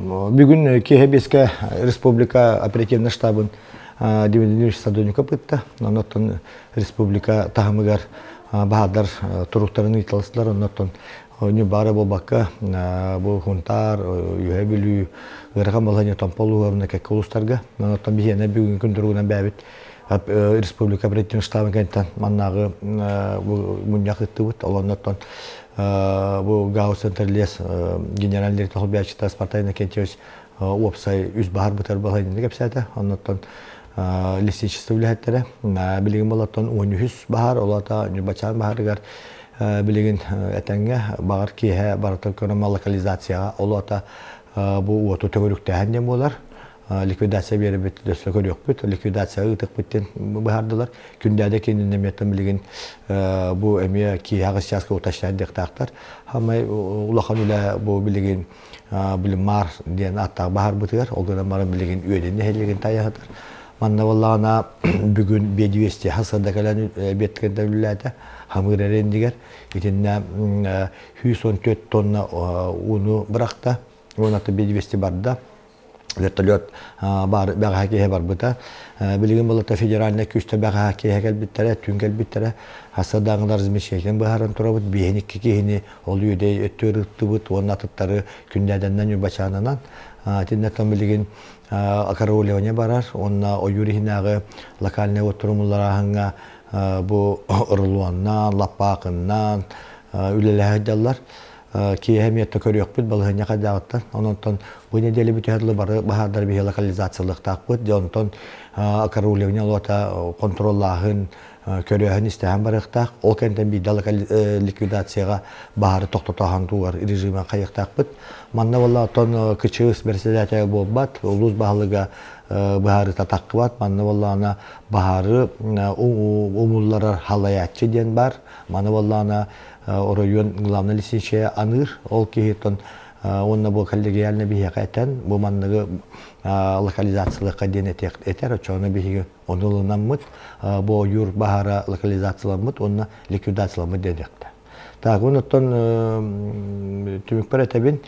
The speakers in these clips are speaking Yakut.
Бүгүн киэһэ биэскэ республика оперативнай штабын Дмитрий Владимирович Садовников ыытта. Оннуттан республика таһымыгар баһаардар туруктарын ыйыталастылар. Оннуттан баара буолбакка бу Хунтаар, Үөһээ Бүлүү, ыарахан балаһыанньа Томпо улууһугар кэккэ улуустарга. Оннуттан биһиэнэ бүгүҥҥү күн туругунан бэйэбит республика оперативнай штабын кэнниттэн маннааҕы мунньах ыыттыбыт. Ол оннуттан бу ГАУ Центр-Лес генеральный директор холбооччута Спартак Иннокентьевич уопсай үс баһар бытар балаһыанньаны кэпсээтэ. Оннуттан лесничество үлэһиттэрэ билигин болоттон 13 баһар, ол аата Ньурбачаан баһарыгар билигин этэҥҥэ баҕар киэһэ барыта көрөмө локализацияҕа ол аата бу уоту төгүрүктээһин диэн буолар. Ликвидация биэрэбит өссө көрүөхпүт, ликвидация ыытыахпыт диэн быһаардылар. Күндээдэ киининэмиэттэн билигин бу эмиэ киэһэ аҕыс чааска уточнять диэхтаахтар. Хамай улахан үлэ бу билигин Блимар диэн ааттаах баһарбытыгар, ол гынан баран билигин үөдэн нэһилиэгин тайаһытар. Манна буоллаҕына бүгүн биэдибиэстийэ сырда кэлэн эбиэттэрин үлэлээтэ. Хамыыр эрэ итиннэ 114 тонна ууну бырахта. Уонна биэдибиэсти барда. Вертолет баар бэҕэһээ киэһэ барбыта. Билигин былата федеральнай күүстэр бэҕэһээ киэһэ кэлбиттэрэ, түүн кэлбиттэрэ. Хасадааҥылар размещениетин быһааран турабыт. Биэһин икки киһини ол үөдэй өттүгэр ыыттыбыт уонна атыттары күндээдэннэн Ньурбачаанынан. Итиннэ билигин окоруливание барар уонна ойуур иһинээҕи локальнай уоттурумулларааһыҥҥа бу рулоннаан, лаппаакыннаан үлэлэһэ сылдьаллар. Киэһэ эмиэ көрүөхпүт балаһыанньа хайдааҕыттан. Онон бу нэдиэлэ бүтүһэр дылы бары баһаардар биһи локализациялыахтаахпыт. Дьэ онтон окоруливание олота контроллааһын, көрөөһүн истэһэн барыахтаах. Ол кэнтэн биирдэ ликвидацияҕа баһаары тохтотооһун тугар режимин хайыахтаахпыт. Манна буолла оттон КЧС бэрэссэдээтэлэ буолбат, улуус баһылыга быһаарыыта таххыбат. Манна буоллаҕына баһаары умулларар халайааччы диэн бар. Маны буоллаҕына оройуон главный лесничийэ аныыр. Ол киһи уонна бу коллегиально биһиэхэ этэн, бу манныгы локализациялыахха диэн этэр. Оччоҕуна биһиги ону ылынаммыт, бу ойуур баһаара локализацияламмыт уонна ликвидацияламмыт диэниэхтэ. Так, онуттан түмүкпэр этэбин,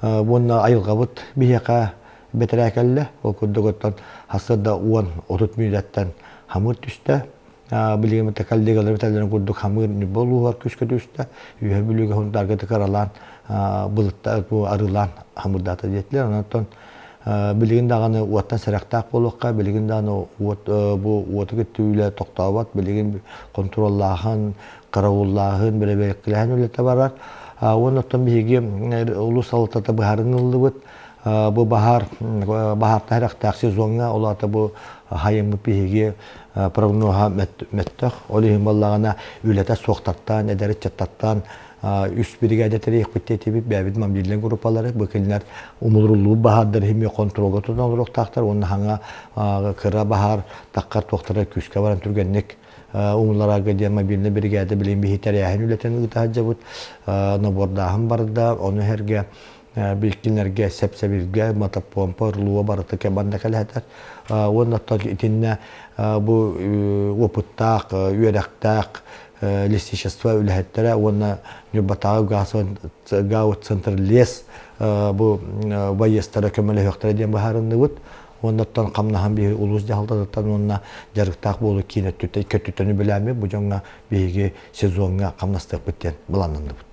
уонна айылҕабыт биһиэхэ бэтэрээ кэллэ. Ол курдук оттон хасыа да 10-30 мүнүүтэттэн хамыр түстэ. Билигин коллегалар этэллэрин курдук хамыыр Ньурба улууһугар күүскэ түстэ. Үөһэ Бүлүүгэ Хунтаарга тыкаралаан былытта арыылаан хамырдаата диэтилэр. Онон билигин даҕаны уоттан сэрэхтээх буолуохха, билигин даҕаны уот бу уоту кытта үлэ тохтообот, билигин хонтуруоллааһын, карауллааһын, бэрэбиэркэлээһин үлэтэ барар. Уонна оттон биһиги улуус салалтата быһаарыныллыбыт бу баһаар баһаартан сэрэхтээх сезоҥҥа, ол аата бу хайыммыт биһиги прогноһа мөттөх. Ол иһин буоллаҕына үлэтэ суохтартан, эдэр ыччаттартан үс биригээдэ тэрийиэхпит диэтибит, бэйэбит мобильнай группалары бу кинилэр умулруллубут баһаардар иһин хонтуруолга тутан олоруохтаахтар уонна хаҥа кыра баһаар таххар туохтара күүскэ баран түргэнник умулларарга диэн мобильнай биригээдэ билигин биһи тэрээһин үлэтин ыыта сылдьабыт, набордааһын барда, ону сэргэ билкиннэргэ сэп-сэбиргэ мотопомпа рлуо барыта кэбанна кэлэһэтэр уонна оттон итиннэ бу опыттаах үөрэхтээх лесничество үлэһиттэрэ уонна Ньурбатааҕы гаут-центр лес бу байыастара көмөлөһүөхтэрэ диэн быһаарынныбыт. Уонна оттон хамнаһан биһиги улуус дьаһалтатыттан уонна дьарыктаах буолуу киин өттүттэн үбүлээммит бу дьоҥҥо биһиги сезоҥҥа хамнастыахпыт диэн былааннанныбыт.